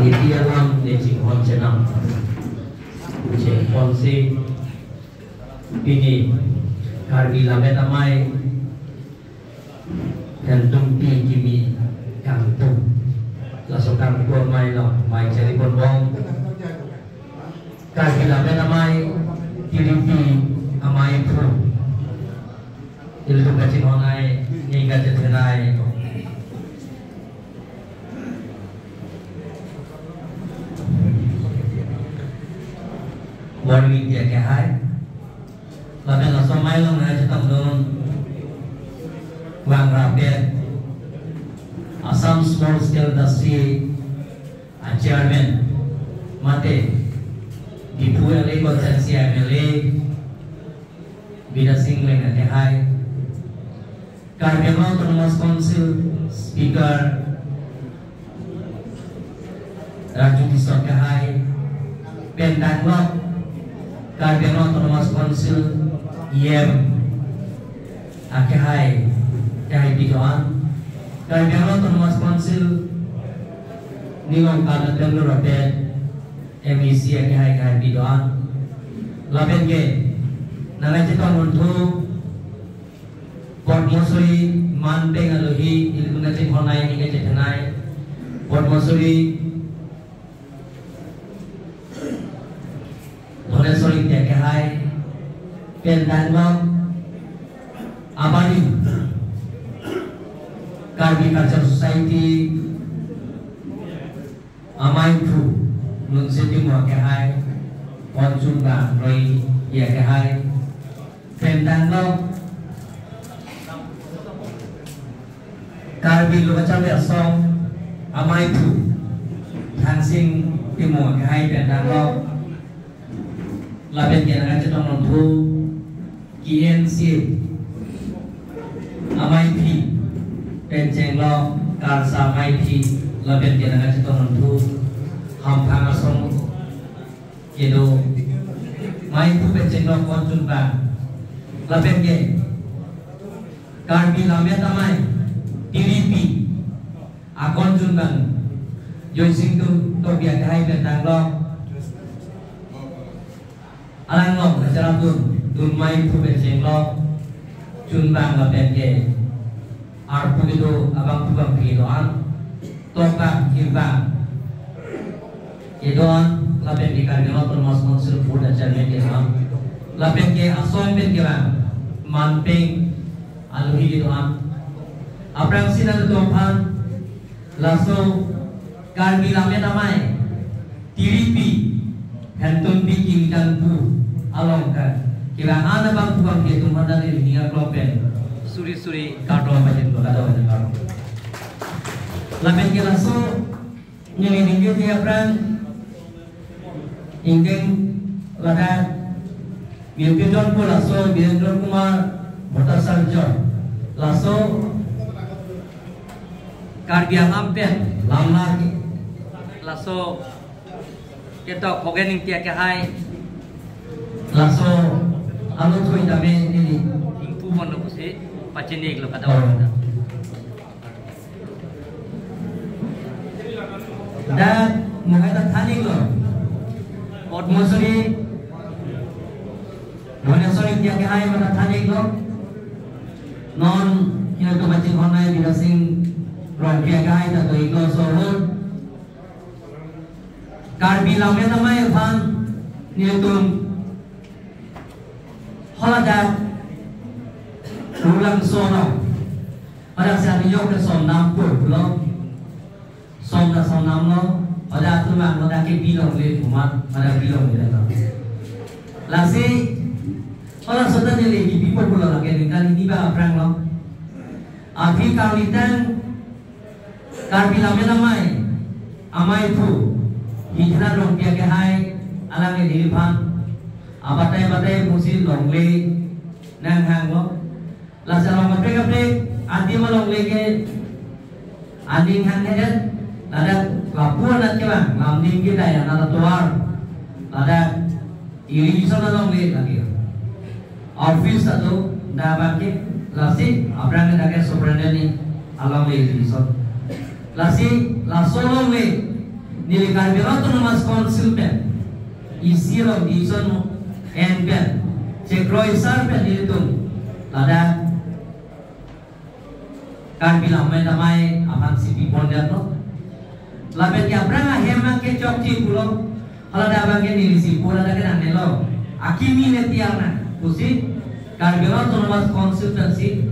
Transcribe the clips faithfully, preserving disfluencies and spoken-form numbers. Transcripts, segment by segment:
Iti alam ne chinghon chenam. Chinghon si pini Karbi Lammet Amei Phentumpi kimi kangpu. Laso kangpu amei lo, mei chari ponbom. Karbi Lammet Amei Tiripi Amei Phu. Ilitum kachinghon ai, ning kachethenei. Morning dia ke hai. Lapen laso amei along nangchetongdun vang rapet Assam Small Scale Industry a Chairman mate Diphu L A constituency M L A Bidya Sing Engleng akehai, Karbi Anglong Autonomous Council Speaker Raju Tisso akehai, pen danglok Karbi Anglong Autonomous Council E M akehai, kehai pi do-an, Karbi Anglong Autonomous Council Nilong Kalatenlo Rapet M A C akehai, kehai pi do-an, lapen ke nangchetongdun thu Padma Shri manpeng alohi, ilitum kachinghon ai, ning kachethenei, Padma Shri Dhoneswar Ingti akehai, pen danglok abari Karbi Cultural Society Amei Phu Lunse Timung akehai, Ponchun Bang Roy akehai, pen danglok Karbi Lo Kacharli Asong Amei Phu Thangsing Timung akehai, pen danglok. Lapen ke nangchetongdun thu K N C A Amei Phu pen chenglok Karsa Amei Phu, lapen ke nangchetongdun thu Hamphang Asong kedo Amei Phu pen chenglok Ponchun Bang, lapen ke Karbi Lammet Amei Tiripi akon chunbang Joysing Tokbi akehai pen danglok. Alanglok kacharapdun, dun Amei Phu pen chenglok chunbang lapen ke arpu kedo abangphu bangphi kedo-an, tokbang hirbang kedo-an, lapen ke Karbi Anglong Autonomous Council Board a Chairman kedo-an, lapen ke asong pen kevang manpeng alohi kedo-an. Aphrangsi nangtum aphan laso Karbi Lammet Amei Tiripi Phentumpi kimi kangpu along ke kevang an abangphu bangphi atum aphan neli ning arlo pen suri suri kardom pajirlo, kardom pajirlo. Lapen ke laso neli ningje aphrang ingdeng ladak Bipin Jongpo laso Birendra Kumar Bhattacharya laso Karbi Anglong pen lamlar ke laso ketok Hogen Ingti akehai laso alo thui tame neli ingpu mon lo pusi pachini lo kata. Oh. Dak mohai ta than-iklo. Padma Shri Dhoneswar Ingti akehai mata than-iklo. Non hina tu machin honai Bidya Sing Rongpi akehai ta do-iklo sohor. Karbi Lammet Amei aphan nelitum haladak rulang sono. Pada sa niyok ke som nam pur pulo. Som ta som nam lo. Pada atum ang pada ke bilong le kumat, pada bilong le lo. Lasi pada sota neli kipi pur pulo lake ningkan ini ba aphrang lo. Aphi kang litang Karbi Lammet Amei, Amei Phu Hithana Rongpi akehai alang ke neli aphan abatai batai musi longle nanghanglo. Lasi along kaprek kaprek adim alongle ke aning hanghedet, ladak lapu anat kevang, lam ning kedai anat atovar, ladak irrigation alongle lake office atum dak abang ke, lasi aphrang ke dak ke superintendent ni alongle irrigation. Lasi laso alongle Neli Karbi Anglong Autonomous Council pen, isi along division en pen, chekroi sar pen nelitum ladak Karbi Lammet Amei aphan si pipon detlo. Lapen ke aphrang ahem abang ke chokche pulo, haladak abang ke neli si pu ladak ke nangnelo. Akimi ne tiang na pusi Karbi Anglong Autonomous Council pen si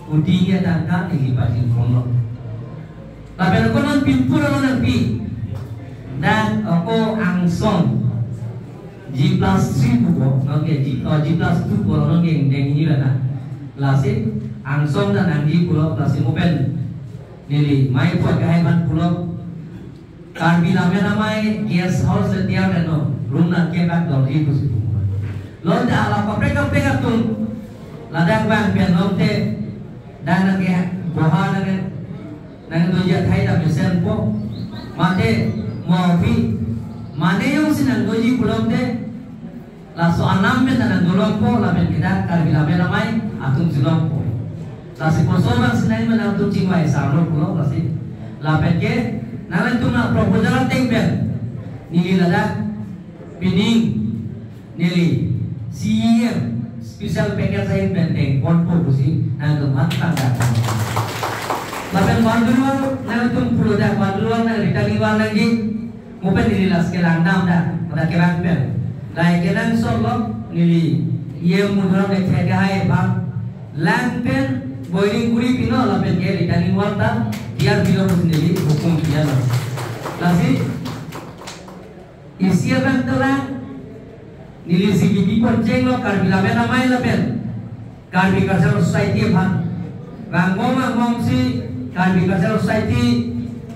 kuti ke tangka neli pajin ponlo. Lapen ako non pinpur ako nangpi. Dan ako angsong G plus three pupo, non ke G, oh, G plus two pupo, non ke deng ini bana. Lasi angsong dan angji pulo, lasi mo pen neli mei puat kahai aphan pulo. Karbi Lammet Amei guest house le tiang eno, room nangkebak dongri pusi pupo. Lo da ala kaprek kaprek atum ladak abang pen longte dan nangke boha nangke nangdoji athai ta mesenpo. Mate mo aphi mane jongsi nangdoji pulote, laso anam pen ta nangdolongpo, lapen ke dak Karbi Lammet Amei atum si longpo. Lasi koson abang si nangji ma nangtum chingvai sar lo pulo, lasi lapen ke nanglitum a-proposal ateng pen neli ladak pining neli C E M special package ahin pen deng ponpo pusi nangtum aphan tangka. Lapen Bandurwar nangtum pulo dak Bandurwar nang returning wall nangji, mo pen neli last ke langdam dak, pada kerang pen. Lahai kenangsot lo neli E M Mudra ne thek hai bang lang pen boiling kuri pilo lapen ke returning wall ta tiar pilo pusi neli hukum tiar lo. Lasi isi abang telang neli si kipi poncheng lo Karbi Lammet Amei lapen Karbi Cultural Society aphan. Bang mong bang mong si Karbi Cultural Society,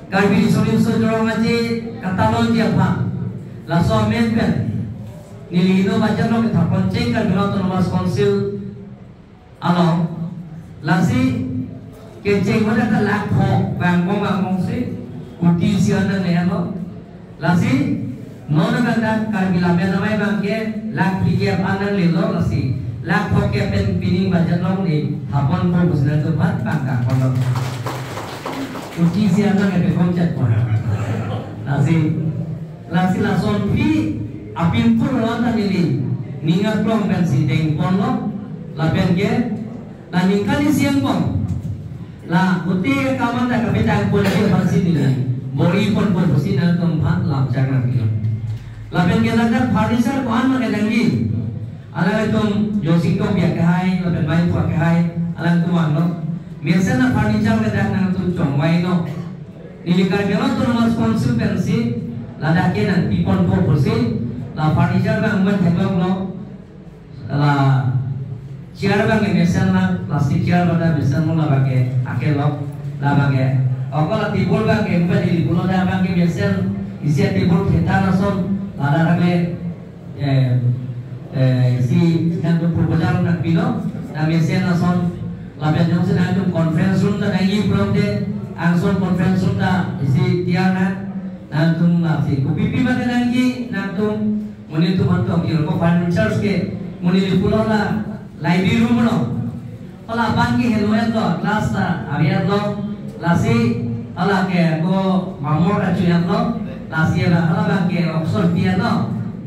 Karbi Riso Nimso Jorong Aje katalonji aphan. Laso amen pen neli ino bajar lo ketha poncheng Karbi Anglong Autonomous Council along. Lasi kecheng mana ta lakh pho bang mong bang mong si kuti isi an nanglelo. Lasi non abang dak Karbi Lammet Amei abang ke lakh phli kep an nanglelo, lasi lakh pho kep pen pining bajar long ni thapon pho busna tu bat bang ka kono. Kuti isi an nang epe kong chat pon. Lasi lasi lason phi apin pur ron ta neli ning aklong pen si deng ponlo, lapen ke la ningkan isi angbong la pute kaman ta kapitang ponji aphan si neli bor-i ponpo pusi nangtum aphan lam chak nangpi. Lapen ke ladak furniture ko-an ma kenangji, alangtum Josing Tokbi akehai lapen mei pu akehai alangtum vanglo. Mesen a-furniture ladak nangtum chongvailo. Neli Karbi Anglong Autonomous Council pen si ladak ke nangpi ponpo pusi la furniture abang man theklonglo. La chair abang ke mesen na, plastic chair pada mesen mo labang ke akelo, labang ke. Ako la table abang ke umpa di pulo da abang ke mesen, isi a-table theta lason, ladak le, eh, eh, isi nangtum proposal nangpilo, na mesen lason, lapen jongsi nangtum conference room ta nangji pulote, angsong conference room ta isi tiar na, nangtum lasi kopipi ma kenangji, nangtum monit atum aphan tong, iro ko furniture ke, monit pulo la library room lo. Hala abang ke helo-etlo, glass ta ave-etlo, lasi hala ke ko marmor kachu-etlo, lasi hala, hala abang ke option pi-etlo,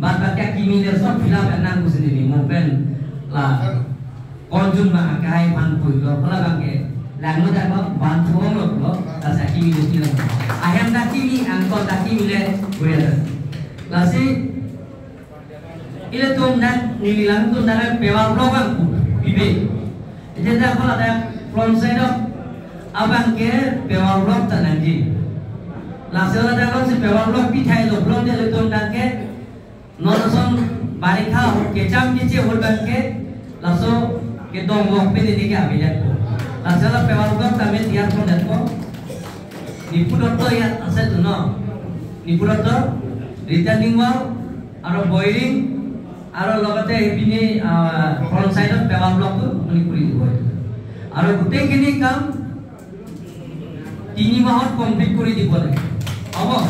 bad bad ke kimi le sob fill up nang pusi neli mo pen la konjun abang akehai aphan pulo, hala abang ke langno dak lo, ban thuong lo lo, lasi kimi le fill up. Ahem dak kimi, angkol dak kimi le, gue. Lasi ilitum dak neli langtum dak paving block abang pipe. Ije dak hala dak front side of abang ke paving block ta nangji. Laso ladak along si paving block pithai lo block de ilitum dak ke non ason barikha ahut kecham keche ahut abang ke laso kedong block pen neli ke ave detpo. Laso la paving block ta me tiar pon detpo. Nipu doktor ya aset no. Nipu doktor returning wall, aro boiling, aro logote ipini, ah, front side of paving block tu monit kuri dibo. Aro gutei kini kam tini mahot complete kuri dibo le. Abo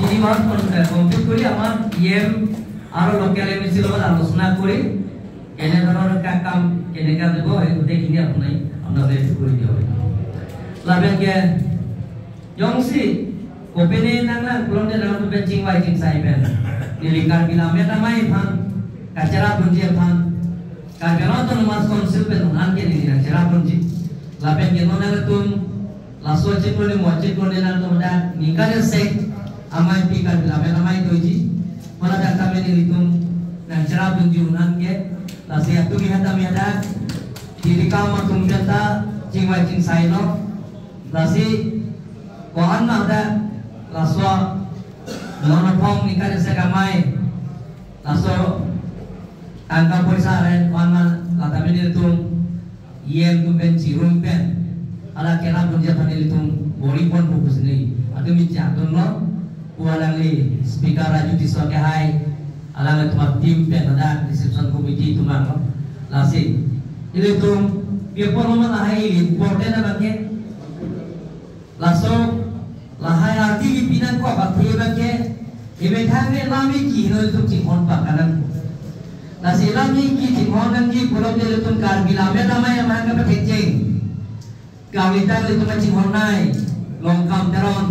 tini mahot kon-, eh, complete kuri ama E M aro local M A C logot alosona kuri. Kene dhoronor ka kam kene ka dibo, eh, gutei kini apni, apni ready kuri dibo. Lapen ke jongsi Kopine nanglang pulote nangtum pen chingvai chingsai pen neli Karbi Lammet Amei aphan kacherap ponji aphan Karbi Anglong Autonomous Council pen un-an ke neli nangcherap ponji. Lapen ke non nangtum laso chiklo ni mo chiklo ni nangtum dak ningkan isi amei pi Karbi Lammet Amei doji. Hala dak tame nelitum nangcherap ponji un-an ke. Lasi atum iha tame dak diri kam atum pen ta chingvai chingsailo. Lasi ko-an ma dak laso non aphong ningkan isi amei, laso tangka poisa ren ko-an ma, la tame nelitum E M atum pen chirum pen hala kerap ponji aphan nelitum bor-i ponpo pusi neli atum ichak dunlo. Pu alangli speaker Raju Tisso kehai, alanglitum a-team pen dak reception committee atum lo. Lasi ilitum pi apotlo ma lahai important abang ke. Laso lahai arti kipi nangkok athe abang ke, emethang ne lam iki heno ilitum chinghon pak kanang. Lasi lam iki chinghon nangji pulote ilitum Karbi Lammet Amei amahang kapathekcheng. Kami tang ilitum chinghon nai, Longkam Teron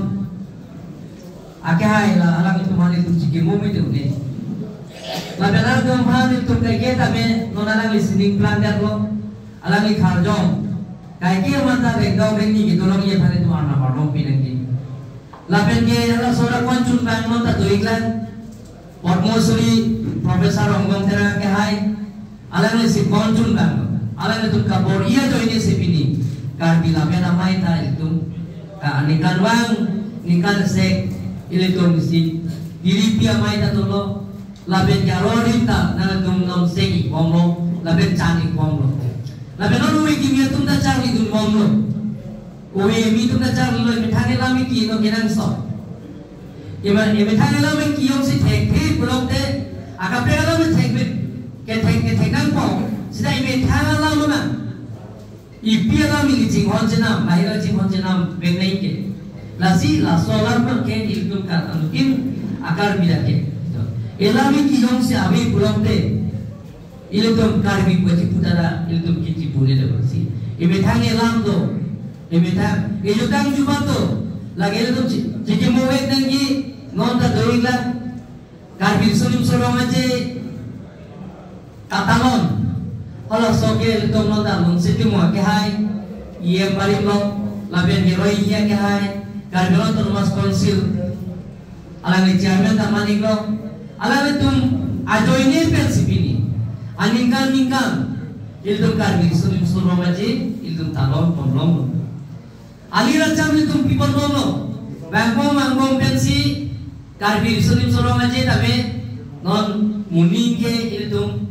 akehai, la alanglitum aphan ilitum chikimo mi tu ne. Lapen alanglitum aphan ilitum kaike tame non alangli sining plang detlo. Alangli kharjong kaike mata rengdong rengni kedolongji aphan ilitum arnam arlong pinangji. Lapen ke halaso ra konchun bang non ta do-iklang. Padma Shri Professor Rongbong Terang kehai, alangli si konchun bang, alanglitum kabor-i ajoine si pini Karbi Lammet Amei ta ilitum ka ningkan vang, ningkan sek ilitum si diripi amei ta dolo. Lapen ke aro rim ta nangtum non sek-ik bomlo, lapen chang-ik bomlo. Lapen non ove kimi atum ta chang-ik dun bomlo. Ove kimi atum ta chang-iklo, emethang elam iki heno kenangsot. Ema, emethang elam iki jongsi thekthe pulote, akaprek alam thek bit, kethek, kethek nangpo, seta emethang alam lo nang. Ipi alam ili chinghon chenam, lahai ra chinghon chenam, beng nai ke. Lasi laso alam abang ke ilitum kan anutin akar bida ke. Elam iki jongsi ave pulote, ilitum Karbi pu chipu ta ra, ilitum kichipu ne de si. Emethang elam do, emethang, ejutang jubat do, lake ilitum chi, chikimo vek nangji, non ta do-iklang. Karbi Riso Nimso Rong Aje katalon. Halaso ke ilitum non ta lun si timo kehai, E M barim lo, lapen ke roi ya kehai, Karbi Anglong Autonomous Council alangli chairman ta man-iklo, alanglitum ajoine pen si pini aningkan ningkan ilitum Karbi Riso Nimso Rong Aje ilitum talon ponlonglo. Ali racham ilitum pi ponlonglo. Bangkong bangkong pensi Karbi Riso Nimso Rong Aje tame non moning ke ilitum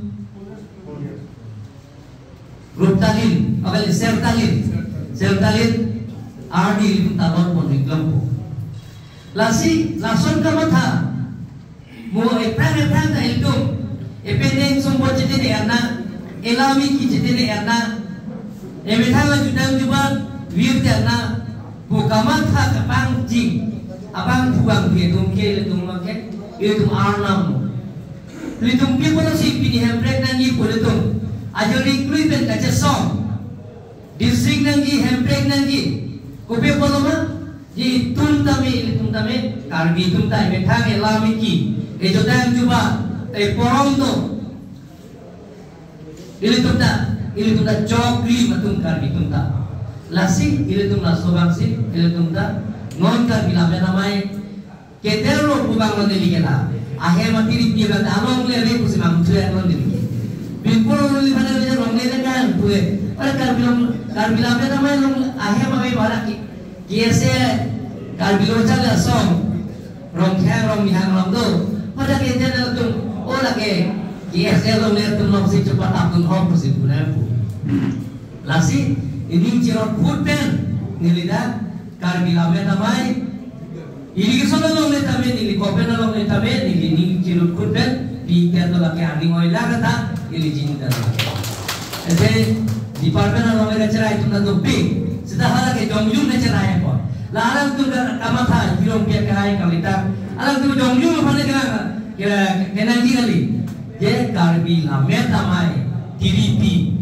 rup talin, apal ser talin, ser talin, ardi ilitum talon pon-iklongpo. Lasi, lason kamatha, mo ephrang ephrang ta ilitum, ependeng sumpot chete de erna, elam iki chete de erna, emethang ajutang jubat, vir de erna, pu kamatha kapangcheng, abang pubang ke tum ke ilitum abang ke, ilitum arnam. Ilitum pi apotlo si pini hemprek nangji pu ilitum ajori klui pen kachesong. District nangji, hemprek nangji. Kopi apotlo ma? Ji itum tame, ilitum tame, Karbi atum ta emethang elam iki, ejutang jubat, eporom do. Ilitum ta, ilitum ta choklim atum Karbi atum ta. Lasi, ilitum laso abang si, ilitum ta, non Karbi Lammet Amei, keter lo pu abang lo neli kena. Ahem atiri pi abang alongle re pusi mang tue lo neli. Binpur lo neli pada neli longle le kan tue. Ora Karbi long, Karbi Lammet Amei long ahem amei barak ki. Kiese Karbi Lo Chale Asong. Rongkhang Rongmihang long do. Pada keter lo tum. Ora ke. Kiese longle tum long si cepat apun hok pusi punai pu. Lasi, ining chirot khut pen. Neli dak Karbi Lammet Amei. Ili keson alongle tame, ili kopen alongle tame, ili ning chirot khut pen, pi pen to lake aning oila kata, ili jin kata. Ese department alongle kacherai atum ta dopik, seta hala ke jongjung kacherai ko. La alangtum ka kamatha, hirong pia kahai kalita. Alangtum jongjung aphan ke, ke, kenangji kali. Je Karbi Lammet Amei, tiripi.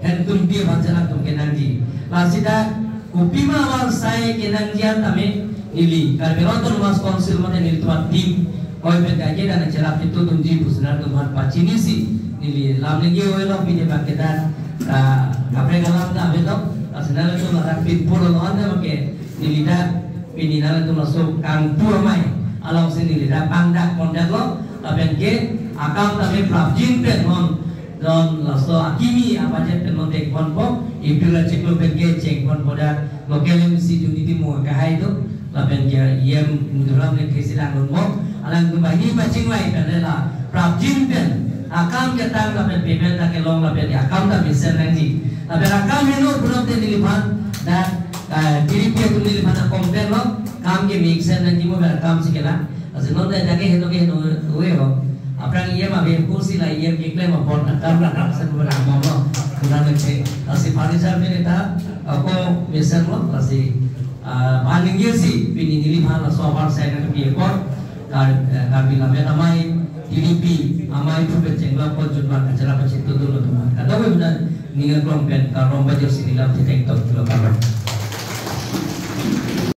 Hen tum dia baca latum kenangji. Lasi dak, kopima awar sai kenangji an tame, Neli Karbi Anglong Autonomous Council mate nelitum a-team koi pen kaike dan cherap itu tumji pusi nangtum aphan pachinisi neli lam legi oi lo pini bangke dan, ah, kaprek alam ta ave lo, ah, si nangtum ladak pinpur lo anda make neli dak pini nangtum laso kangpu amei alongsi neli dak pangdak pondet lo, lapen ke akam ta me prapjin pen non non laso akimi a-budget pen non dengponpo, April achiklo pen ke chengponpo dak local M C Unity mo kahai do, lapen ke E M Muduram le kesi lang mo, alangtum banghini pachinglai pen le la prapjin pen akam ketang lapen payment ta kelong lapen akam ta mesen nangji. Lapen akam heno pulote neliphan dak, eh, T D P atum neliphan a-complain lo, kam ke mesen nangji mo pen akam si kelang. Lasi non dak ke heno ke heno ue ho. Aphrang E M ave kursi la E M keklem apot akam la akam sen bo lang mo lo. Kuna mekse. Lasi furniture pen ta ako mesen lo. Lasi, ah, paning si pini neliphan laso apar saya nangpi apot. Kar, eh, Karbi Lammet Amei, T D P amei thu pen chenglo apot jutma kachara pachit tu dulu teman. Kado ave benda ninga klong pen karong bajir si nelam titeng tok kilo karong.